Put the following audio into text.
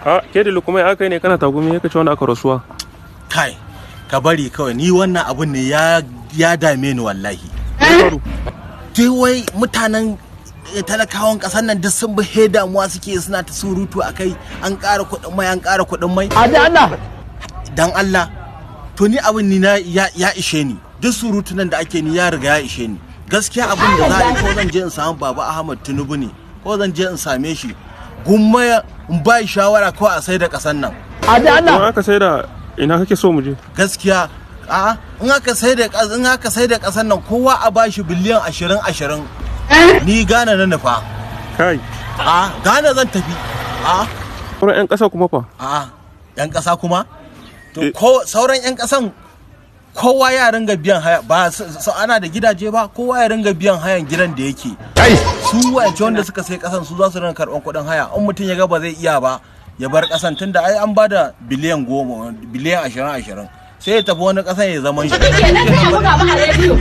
A ke da kuma ya kai ne kana tagumi, ya kace wanda aka rasuwa? Kai, ka bari kawai, ni wannan abun ne ya dame ni wallahi. Dai wai mutanen talakawan kasar nan duk sun bi he damuwa suke, suna ta surutu akai an ƙara kuɗin mai, an ƙara kuɗin mai. A da Allah. Dan Allah, to ni abin ni na ya ishe ni. Duk surutu nan da ake, ni ya riga ya ishe ni. Gaskiya abin da za a yi, ko zan je in samu Baba Ahmad Tinubu ne, ko zan je in same shi, gumma in ba shawara ko a sai da ƙasar nan. A da Kuma Allah. aka sai da, ina kake so mu je? Gaskiya a in aka sai da ƙasar nan, kowa a bashi biliyan 20 20, ni Ghana na nufa. Kai. A Ghana zan tafi a. Sauran 'yan ƙasa kuma fa? A yan ƙasa kuma to, ko sauran yan ƙasan, kowa ya ringa biyan haya. Ba ana da gidaje ba? Kowa ya ringa biyan hayan gidan da yake. Su wance wanda suka sai ƙasan, su za su ringa karɓan kuɗin haya. In mutum ya ga ba zai iya ba, ya bar ƙasan, tunda ai an bada biliyan 10, biliyan 20 20, sai ya tafi wani ƙasan ya zaman shi. Kenan sai a buga mu a rediyo.